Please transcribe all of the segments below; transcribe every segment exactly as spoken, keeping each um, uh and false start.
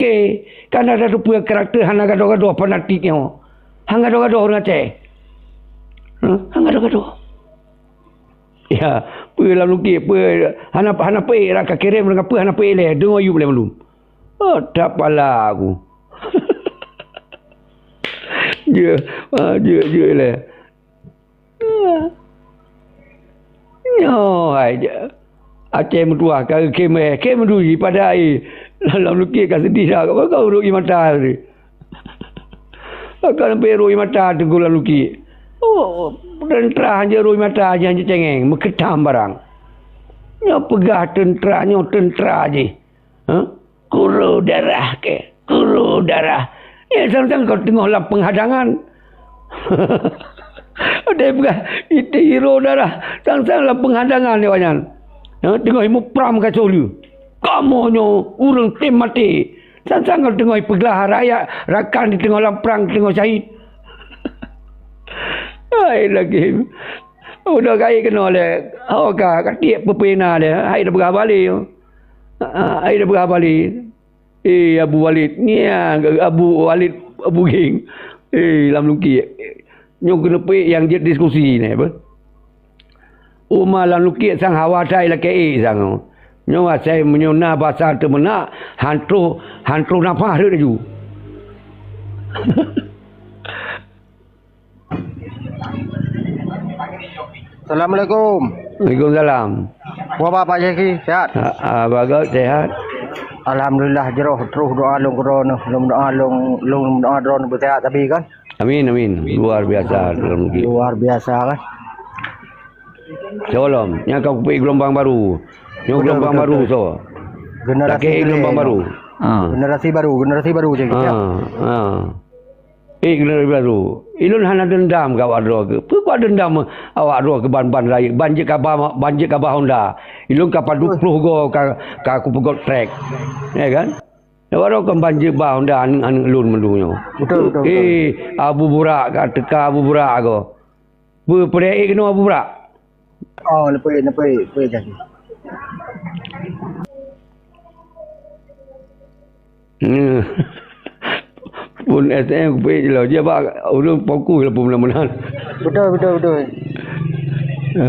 Oke, kan ada teupeue karakter hana gadoh-gadoh fanatik nyoe. Hana gadoh-gadoh ureuëng Aceh. Huh? Hana gadoh-gadoh. Ya, peue lam lukik, peue hana, hana peuék, ka kirém deungon peue hana peuék lé, deungon yup lé mandum. Oh, tak pala aku. Jeuet, ah, jeuet, jeuet lé. Nyoe hai, Aceh meutuah ka khem, eh, khem dui pada air. Lam lukik ka sedih dah, ka urui mata tadi. Ka sampai rui mata teungku lam lukik. Oh, teuntra je rui mata je, je cengeng, meukeutam barang. Nyoe peugah teuntra, nyoe teuntra jih. Ha? Kuro darah ke? Kuro darah. Ya, sang-sang kau teungoh lam penghadangan. Ada yang peugah, "Itu hiro darah." Sang-sang lam penghadangan dia nyan. Ha? Teungoh muprang ka soe lé. Kamoe nyoe ureuëng tem maté. Sang-sang kau teungoh peuglah rakyat rakan di teungoh lam prang, teungoh syahid. Hai lagi. Udah kai keunoe lé. Ho ka, ka tiek peupena lé. Hai dah peugah balik. Ah, ai dah peugah balik. Eh, Abu Walid. Nya, Abu Walid, Abu Ging. Eh, lam lukik. Nyoe keuneuk peuék nyang jeuet diskusi nyoe, apa? Uma lam lukik sang hawa tai lakée ék sang. Nyoe asai meunyoe na basa teumeunak, han troh, han troh nafah rhot laju. Assalamualaikum. Waalaikumsalam. Puasa Pak Syekhi, sehat? Ha, ha, bagus, sehat. Alhamdulillah, jroh troh doa lôn keudroe neuh. Lôn doa lôn, lôn doa droeneuh beusehat sabe kan? Amin, amin. Luar biasa dalam negeri. Luar biasa kan? Shalom. Nyang ka kupeuék geulumbang baru. Nyoe geulumbang baru, so. Generasi geulumbang baru. Ha. Generasi baru, generasi baru, Syekhi, ya. Ha, ha. Eh, generasi baru. Ilôn hana dendam keu awak droe keuh. Peue kuat dendam awak droe keuh ban, ban rayeuk, ban jeuet kaba, ban jeuet kaba Honda. Ilôn ka padub ploh go ka, ka kupeugot trek. Ya kan? Awak droe kan ban jeuet ba Honda aneuk-aneuk lôn mandum nyoe. Betul, betul, betul. Eh, Abu Burak ka teuka Abu Burak go. Peue, peue keunoe Abu Burak? Oh, neupeuék, neupeuék, neupeuék jadi. Hmm. Pun S M kupeuék jih lah. Dia bak ureuëng fokus lah pun meunan-meunan. Betul, betul, betul. Ha.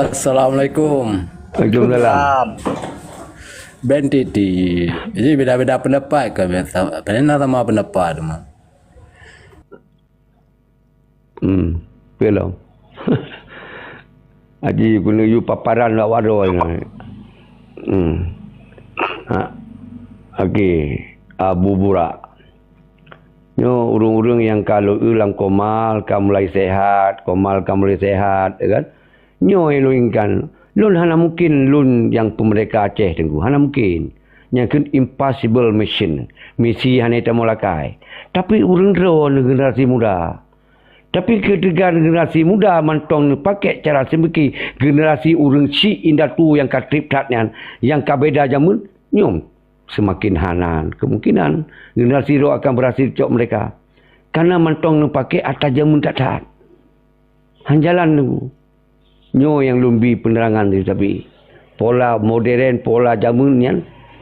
Assalamualaikum. Waalaikumsalam. Ben Titi. Jadi beda-beda pendapat ke biasa? Pernah sama pendapat mah. Hmm, peue lom. Haji keuneuk yue paparan lawak droe nyoe. Hmm. Ha. Oke, Abu Burak. Nyoe ureuëng-ureuëng nyang ka lôn eu lam koma, ka mulai sehat, koma ka mulai sehat, ya kan? Nyoe nyang lôn inginkan, lôn hana mungken lôn nyang peumerdeka Aceh Teungku, hana mungken. Nyang kheun impossible mission, misi hana tameulakai. Tapi ureuëng droeneuh generasi muda. Tapi keutiga generasi muda mantong neupakék cara seumiki generasi ureuëng syik indatu nyang ka treb that nyan, nyang ka beda jameun, nyoe seumaken hana keumungkinan generasi droe akan beurhasil cok meurdeka. Kareuna mantong neupakék atra jameun that-that. Han jalan Teungku. Nyoe nyang lôn bi peunerangan teuh sabe. Pola modern, pola jameun nyan,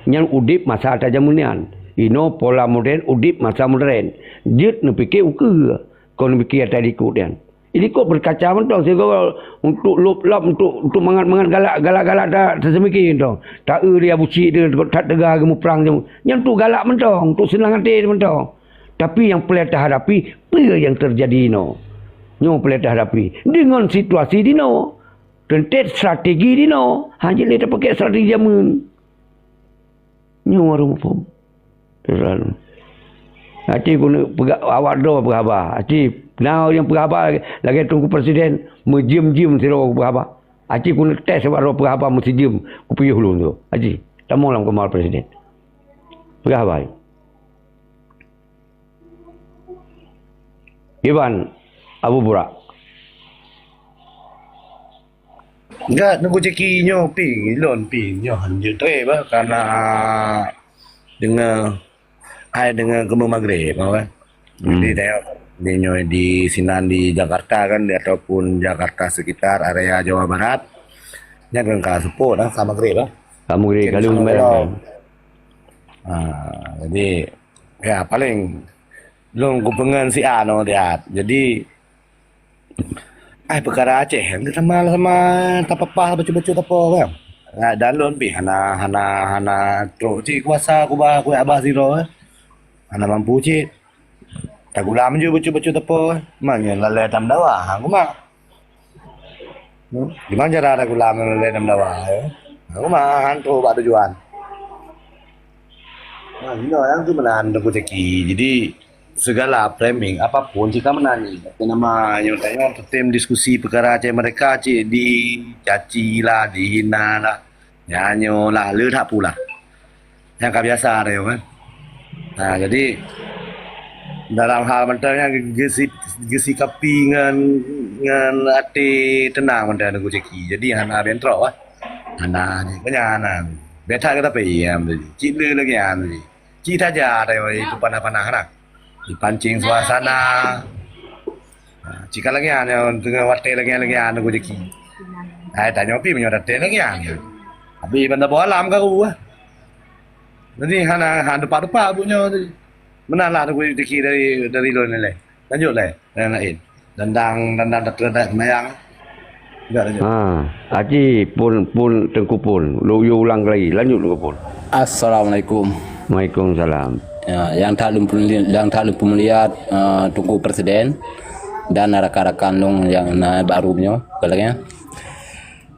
nyan udeb masa atra jameun nyan. Inoe pola modern udeb masa modern. Jeuet neupike ukeue, kon neupike atra likot nyan. Likot beukaca mantong sigoe untuk lop-lop, untuk, untuk mangat-mangat galak, galak-galak ta-, taseumiki mantong. Ta-eu di Abu Syik teuh that teuga geumuprang jameun. Nyan untuk galak mantong, untuk seunang até mantong. Tapi nyang peureulée tahadapi, peue nyang teujadi inoe. Nyoe peureulée tahadapi deungon situasi dinoe. Teuntét strategi dinoe. Hana jeuet lé tapakék strategi jameun. Nyoe harôh muphom. Aci keuneuk peugah, awak droe peuhaba. Aci na nyang peuhaba lagée Teungku Presiden, meujeuem-jeuem sidroe peuhaba. Aci keuneuk tes awak droe peuhaba meusijeuem kupiôh lôn tu. Aci, tamong lam keumal Presiden. Peuhaba. Iban Abu Burak. Enggak, Teungku Zaki nyoe pi, lôn pi nyoe hanjeuet treb bah, karena deungoe, ai deungoe keumeung maghrib, kan. Jadi, hmm, tengok di nyoe di sinan di Jakarta kan, di, ataupun Jakarta sekitar area Jawa Barat, nyan kan ka seupôt lah, ka maghrib lah. Ka maghrib, mungkin kalau sama memang kalau Ha, jadi, ya, paling lôn kupeungon si A nyoe siat. Jadi, ai, peukara Aceh, sama-sama tapapah bacut-bacut sapo kan. Dan lôn pih hana, hana, hana trok cit kuasa kuba kuyak bah sidroe. Hana mampu cit. Tagulam ju bacut-bacut teupeu, man nyan lalée tam dawa, ha, kuma. Hmm? Gimana cara tagulam lalée tam dawa, ya? Ha, kuma, han trok bak tujuan. Nah, inoe nyang tu meunan Teungku Zaki. Jadi, segala framing, apapun, cit ka meunan nyan. Tapi nama nyoe, nyoe tem diskusi peukara cit mereka cit dicaci lah, dihina lah. Nyan nyoe lah, le that pula. Nyang ka biasa tayue kan. Nah, jadi dalam hal mantong nyan geusi-, geusikapi ngon, ngon até teunang mantong Teungku Zaki. Jadi hana bentrok lah. Hana, nyan hana. Beta kata P M tadi. Cit le lagée nyan tadi. Cit saja tayue itu panah-panah nah. Dipancing suasana. Ha, cit ka lagée nyan, teungoh watée lagée nyan, lagée nyan Teungku Zaki. Hai, tanyoe pih meunyoe watée lagée nyan. Tapi ban saboh alam karu ah. Jadi hana, hana teupah-teupah buet nyoe tadi. Meunan lah Teungku Zaki dari, dari lôn nilai. Lanjut lé, nyang laén. Dandang, dandang, dandang, dandang sembahyang. Udah, lanjut. Ha, aci pun, pun Teungku pun. Lu, yu ulang lagi. Lanjut Teungku pun. Assalamualaikum. Waalaikumsalam. Ya, nyang that lôn peumulia-, nyang that lôn peumulia, eh, Teungku Presiden dan rakan-rakan lôn nyang na baru nyoe, bukan lagée.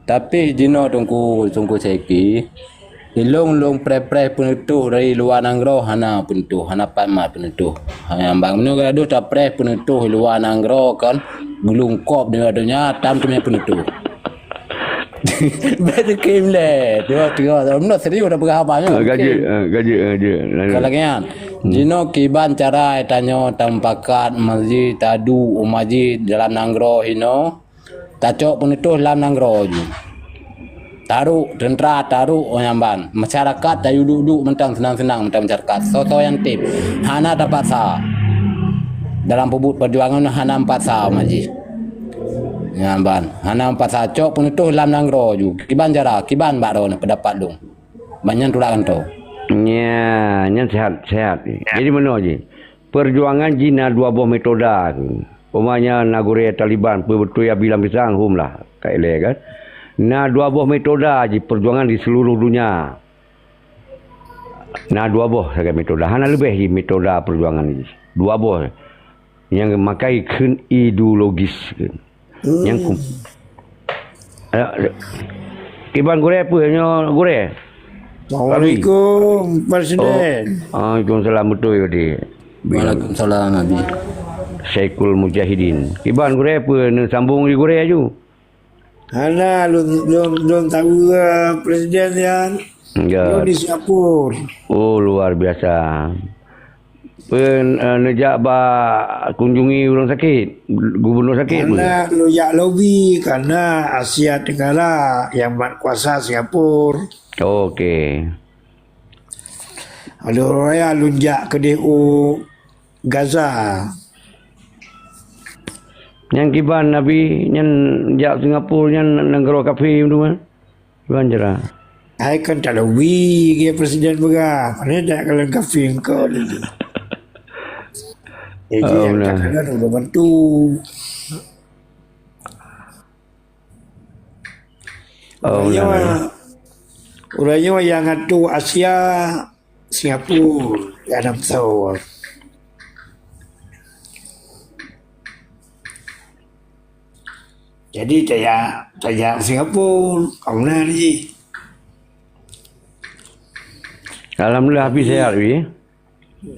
Tapi jinoe Teungku, Teungku Syeki, ilong-long preh-preh peunutôh dari luwa nanggroe hana peunutôh, hana pat mat peunutôh. Nyang bang meunyoe gadoh tapreh peunutôh luwa nanggroe kan, geulungkop di donya, tam teumé peunutôh. Bèk teukim lé. Tengok, tengok. Meunan serius dah peugah abang, ya? Ah, gaji, ah, gaji, ah, gaji. Lalu. Kalau lagèe nyan, hmm, jinoe kiban cara tanyoe tamupakat masjid, tadu u masjid dalam nanggroe inoe, tacok peunutôh lam nanggroe ju. Tarok teuntra, tarok nyang ban. Masyarakat tayue duek-duek mantong seunang-seunang mantong masyarakat. Soe-soe nyang tem. Hana tapaksa. Dalam peubuet peujuangan hana meupaktsa masjid. Nyan ban, hana meupaktsa cok peunutôh lam nanggroe ju. Kiban cara, kiban bak droeneuh peundapat lôn. Ban nyan tulak kantô. Nya, nyan sehat, sehat. Ya. Jadi meunoe jih. Peujuangan jih na dua boh metoda. Umpamanya na gurèe Taliban, peue beutôi Abi Lam Pisang, hom lah, ka ilèe kan. Na dua boh metoda jih peujuangan di seluruh dunia. Na dua boh sagai metoda. Hana leubeh jih metoda peujuangan jih. Dua boh. Nyang makai kheun ideologis. Nyang kum-, eh, kiban gurèe peue nyoe gurèe? Assalamualaikum, Presiden. Oh, waalaikumsalam beutôi tadi. Waalaikumsalam, Abi. Syekhul Mujahidin. Kiban gurèe peue neusambong di gurèe aju? Hana, lôn, lôn, lôn tahu, eh, Presiden nyan. Ya. Lôn di Singapura. Oh, luar biasa. Peue, eh, neujak ba kunjungi ureueng sakét, gubernur sakét peue? Hana, lôn jak lobi karena Asia Tenggara nyang mat kuasa Singapura. Oke. Lôn raya lôn jak keudeh u Gaza. Nyang kiban Abi nyan jak Singapura nyan nanggroe kafé tu kan? Kiban cara? Hai kan tak lobi ke presiden peugah. Mana dak kalau kafé engkau ni. Jadi oh, yang benar. Tak ada tu bantu. Oh, urang nyoe, benar. Urang nyoe nyang atoe Asia, Singapura, nyang na pesawat. Jadi, tajak, tajak Singapura, ka meunan jih. Alhamdulillah, Abi sehat, Abi.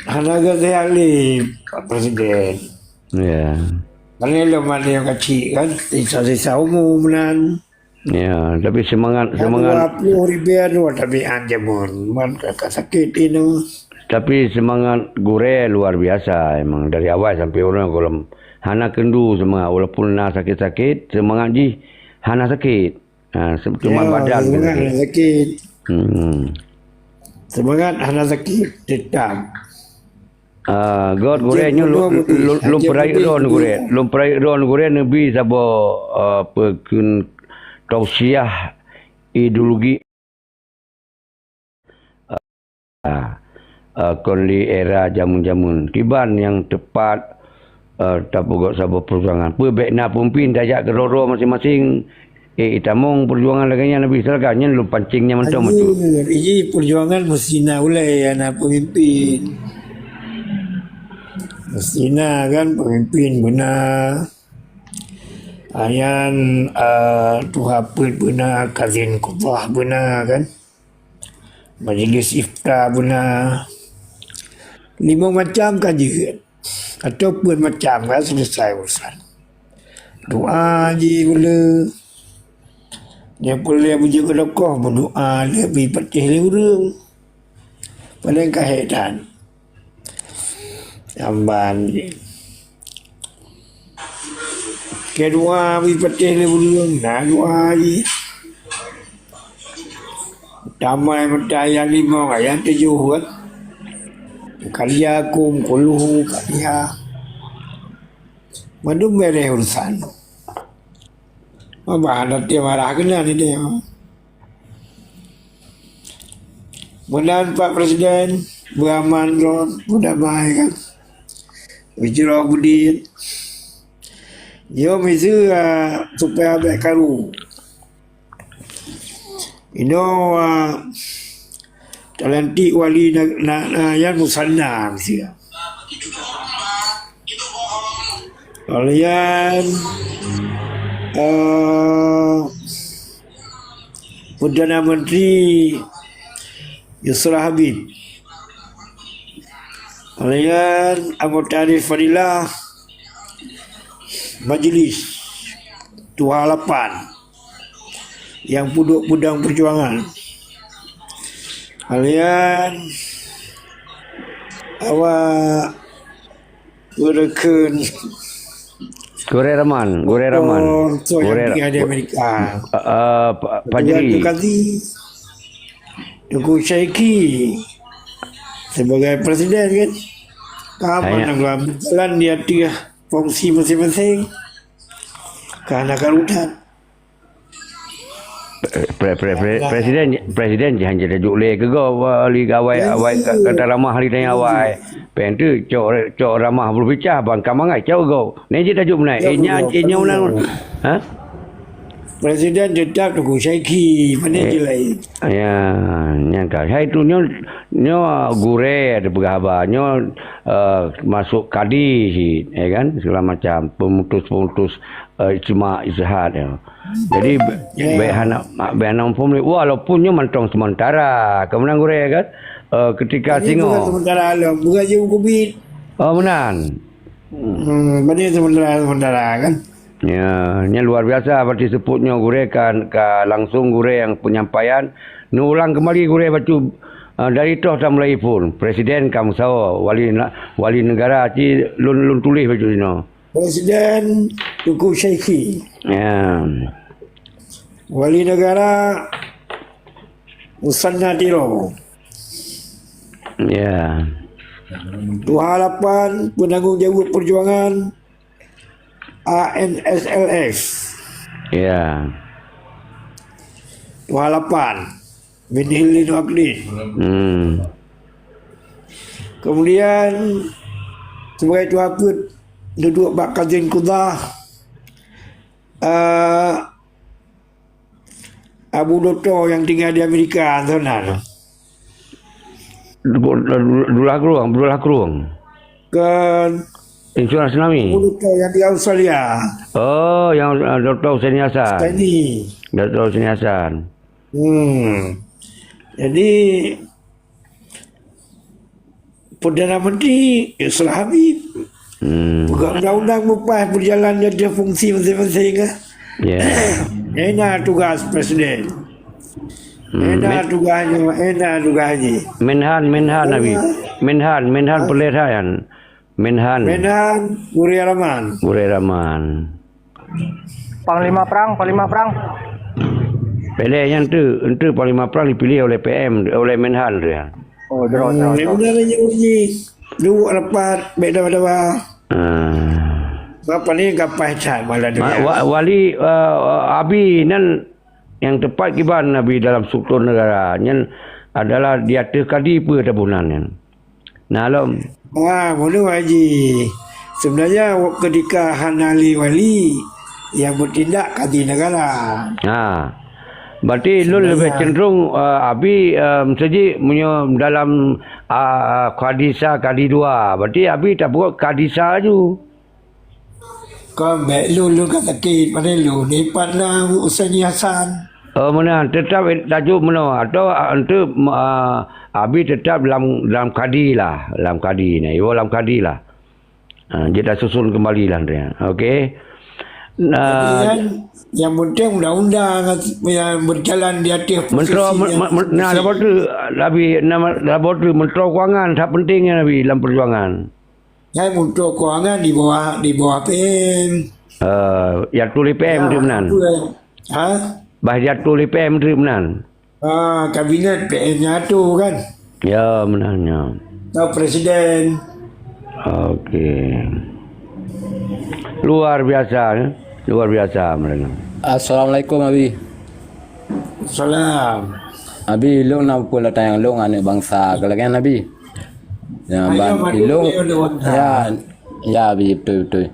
Hana geusehat lé, Pak Presiden. Ya. Karena lom ada yang kecil kan, sisa-sisa umur meunan. Ya, tapi semangat, semangat. Dua puluh ribu anu, tapi anjamun, man ka, ka sakit ini. Tapi semangat gurèe luar biasa emang dari awal sampai urang golom hana kendu semangat walaupun na sakit-sakit, semangat jih hana sakit. Ha, se-, cuma ya, badan semangat hana sakit. Hmm. Semangat hana sakit tetap. Ah, göt gurèe nyoe lôn, lôn, lôn peurayeuk droeneuh gurèe. Lôn peurayeuk droeneuh gurèe neubi saboh, ah, peue kheun tausiah ideologi. Ah, eh, kon lé era jameun-jameun. Kiban nyang teupat, eh, tapeugöt saboh peujuangan. Peue bèk na peumimpin tajak keudroe-droe maséng-maséng, eh, itamong peujuangan lagèe nyan leubeh saleuka, nyan lôn pancéng nyan mantong bacut. Anjir, iji peujuangan meusti na ulèe, na peumimpin. Meusti na kan peumimpin beuna. Nyan, eh, tuha peuet beuna, kadhi qudhah beuna kan. Majlis ifta beuna. Limong macam ka jeuet. Atau peuet macam ka selesai urusan. Doa ji beu le. Nyang peureulèe beujeuet keu tokoh, beudoa lé bri patéh lé ureueng. Padahai ka hék that. Jamban ji. Keu doa bri patéh lé ureueng, na doa ji. Tamai meuta ayat limong, ayat tujoh kan. Qad ja'akum, qul huwa, Qad ja'akum. Mandum bèrèh urusan. Mabah hana tiep marah keunan idéh. Meunan Pak Presiden, beuaman lom, beudamai kan. Beujroh beudit. Nyoe miseue, ah, supaya bèk karu. Inoe, ah, talantik wali na-, na-, na-, nyan musanna miseue. Kemudian, eh, Perdana Menteri Yusra Habib. Kemudian, anggota Dewan Fadilah Majlis Tuha Lapan. Nyang peuduek peudong peujuangan. Kalian awak beureukeuen Gurèe Raman, Gurèe Raman. Oh, so yang Gurèe tinggal di Amerika. Ah, ah, Pa-, Pak Juri. Teuka di Teuku Syaiki sebagai presiden kan. Kapan Hanya. Jalan di ateueh fungsi masing-masing. Karena karutan. Pre-, pre-, pre-, presiden, presiden jangan jadi juk lé keu gob, wali gawai, awai ka-, kata ramah hari tanya awai. Pen tu cok, cok ramah berbicara bang kamangai cok gob. Ni je tajuk menai. Eh, nya, eh, nya ulang. Ha? Presiden tetap Teuku Syaiki, mana je lain. Ya, nyang ka. Hai tu nyo, nyo gurèe ada peugah haba. Nyo, eh, masuk kadi cit, ya kan? Segala macam pemutus-pemutus, eh, ijtima, ijtihad, ya. Jadi, be-, bèk hana, bèk hana muphom lé. Walaupun nyoe mantong sementara, kemenang gurèe kan, eh, ketika singoh. Bukan sementara alam, bukan je covid. Oh, meunan. Hmm, berarti sementara-sementara kan. Ya, nyan luar biasa berarti seupôt nyoe gurèe kan, ka langsung gurèe nyang penyampaian. Neuulang kembali gurèe bacut, eh, dari toh tamulai phon. Presiden ka meusawa, wali na-, wali negara ci lôn, lôn tuléh bacut inoe. Presiden Teuku Syaiki. Ya. Wali Negara Musanna Tiro. Ya. Tuha Lapan, penanggung jawab perjuangan A N S L F. Ya. Tuha Lapan, Bin Hil Lino Akdin. Hmm. Kemudian, sebagai tuha peuet, duduk bak Kazin Kudah, eh, Abu Doto yang tinggal di Amerika sana. Du-, du-, Dulah Krueng, Dulah Krueng. Kan Insurans Tsunami. Abu Doto yang tinggal Australia. Oh, yang, eh, Doktor Hussein Hasan. Tadi. Doktor Hussein Hasan. Hmm. Jadi, Perdana Menteri Yusra Habib. Hmm. Peugah undang-undang meupaih berjalan di ateueh fungsi masing-masing, eh. Ya. Ena tugas presiden. Hmm, Ena men- tugasnya, ena tugasnya. Menhan, Menhan, Habib. Menhan, Menhan, Hah? Perdana. Menhan. Menhan Gurèe Raman. Gurèe Raman. Panglima perang, panglima perang. Pilihan tu, untuk panglima perang dipilih oleh P M, oleh Menhan tu ya. Oh, jroh, jroh, jroh. Memang ada yang uji. Dua rapat, beda-beda. Ah. Berapa ni kapai chat malah Ma-, dunia? Wa-, wali, uh, abi nan yang tepat kiban abi dalam struktur negara. Nyan adalah di ateueh kadi peue tabunan nyan. Nah, lom. Ah, bunoe Haji. Sebenarnya, ketika hana lé wali, yang bertindak kadi negara. Ha. Berarti lôn leubeh cenderung, eh, Abi, eh, meuseujid meunyoe dalam, ah, Kadisa, Kadi dua. Berarti Abi tapeugot Kadisa laju. Kon bèk lôn, lôn ka sakét, padahai lôn dipat na Husaini Hasan. Oh, meunan, tetap laju meunoe. Atau, ah, enteuk, ah, Abi tetap lam, lam Kadi lah, lam Kadi nyan. Iwoe lam Kadi lah. Ah, jeuet tasusun kembali lah, nyan. Okey. Nah, tapi kan, yang penting undang-undang yang berjalan di atas posisi men-, men-, nah, yang laboratori, Abi, nama laboratori Menteri Keuangan, sangat penting nyan, Abi, dalam perjuangan. Hai, Menteri Keuangan di bawah, di bawah P M. Eh, nyang tuléh P M tu meunan. Apa, eh? Ha? Bah nyang tuléh P M tu meunan. Ah, kabinet P M nyang atur kan? Ya, meunan, ya. Atau presiden. Okey. Luar biasa, ya. Luar biasa mereka. Assalamualaikum, Abi. Salam. Abi, lôn na peue latang nyang lôn aneuk bansa, keu lagèe nyan, Abi. Ya, ayo, ban madu ilong, ya, ya, Abi, beutôi, beutôi.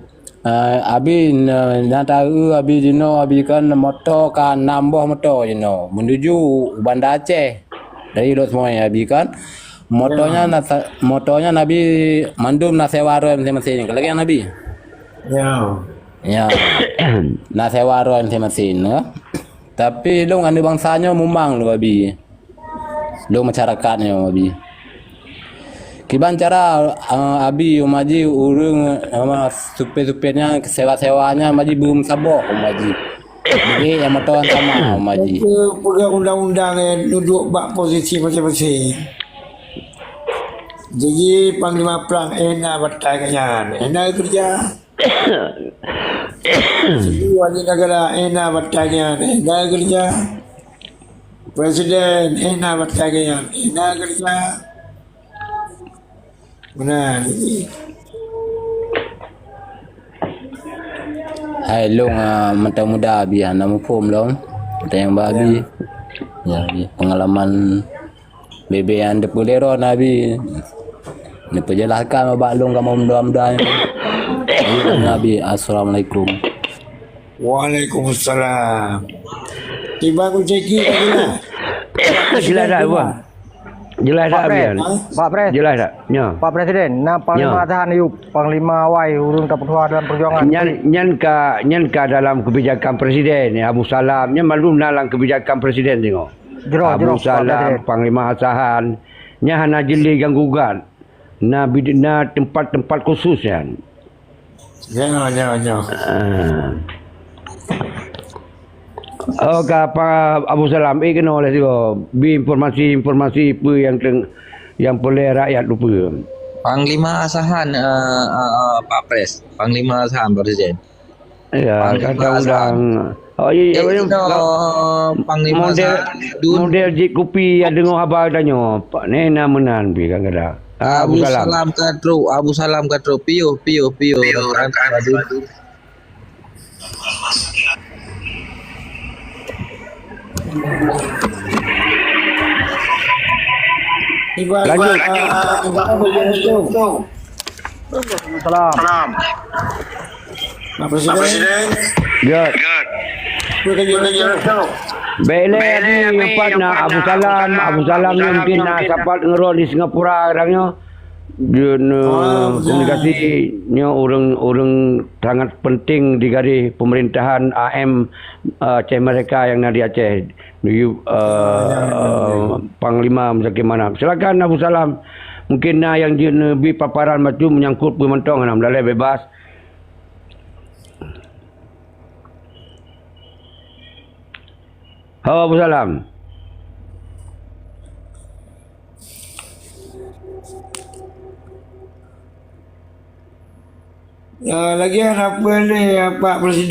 Eh, Abi, na, na taeu Abi jinoe, Abi kan moto ka nam boh moto jinoe, menuju Banda Aceh. Dari Lhokseumawe Abi kan. Moto nyan na sa-, moto nyan Abi mandum na sewa droe masing-masing. Keu lagèe nyan Abi. Ya. Ya. Na sewa droe masing-masing, ya. Tapi lôn aneuk bansa nyoe mumang lôn, Abi. Lôn masyarakat nyoe, Abi. Kiban cara, eh, Abi, umaji ureueng, eh, supir-supir nyan, sewa-sewa nyan, umaji beumeusabok, umaji. Jadi, nyang moto sama, umaji. Peugah undang-undang, eh, duduk bak posisi masing-masing. Jadi, Panglima Prang, eh, na batai nyan, eh, na keureuja. Jadi, wali negara, eh, na batai nyan, eh, na keureuja. Presiden, eh, na batai nyan, eh, na keureuja. Meunan. Hai, lôn, ah, mantong muda, Abi, hana muphom lom. Tanyong bak Abi. Ya, Abi. Pengalaman bebe nyang teupeulero na, Abi. Neupeujelaskan bak lôn kamoe muda-muda nyoe. Abi, assalamualaikum. Waalaikumsalam. Tiba ku ceki tadi lah. Jelas tak, Bang? Jelas tak, Pak Pres? Bian? Pak Pres? Jelas tak? Ya. Pak Presiden, na Panglima Atahan Ayub, Panglima awai ureueng tapeutuha dalam perjuangan. Nyan, nyan ka, nyan ka dalam kebijakan presiden, ya, Abu Salam. Nyan mandum na lam kebijakan presiden tengok. Jroh, Abu jroh, Pak Salam, Presiden. Panglima Atahan. Nyan hana jeuet lé ganggu gugat. Na bid-, na tempat-tempat khusus nyan. Ya, ya, ya. Ah. Oh, ka apa Abu Salam, eh, keunoe lé sigoe. Bi informasi-informasi peue nyang teng-, nyang peureulèe rakyat tu peue. Panglima Asahan, eh, eh, eh, Pak Pres. Panglima Asahan, Presiden. Ya, Panglima Asahan. Kadang-kadang. Oh, iya, iya, iya. Panglima Asahan. Model jik kupi ya deungoe haba tanyoe. Pak, nyan na meunan pi kadang-kadang. Ah, Abu Salam. Abu Salam ka trok, Abu Salam ka trok. Piôh, piôh, piôh. Piôh, rakan, rakan, rakan. Lanjut. Salam. Pak Presiden. Good. Baik, lé, Abi, empat na Abu Salam. Abu Salam ni mungkin na sapat ngeurok di Singapura kadang nyoe. Dia, eh, komunikasi nyoe ureueng, ureueng sangat penting di garis pemerintahan A M, eh, Aceh Merdeka yang na di Aceh. Di, eh, Panglima Muzakir Manaf. Silakan Abu Salam. Mungkin na nyang jeuet neubi paparan bacut menyangkut peue mantong, alhamdulillah bebas. Ho, Abu Salam. Ya, lagi ada apa ni, Pak Presiden?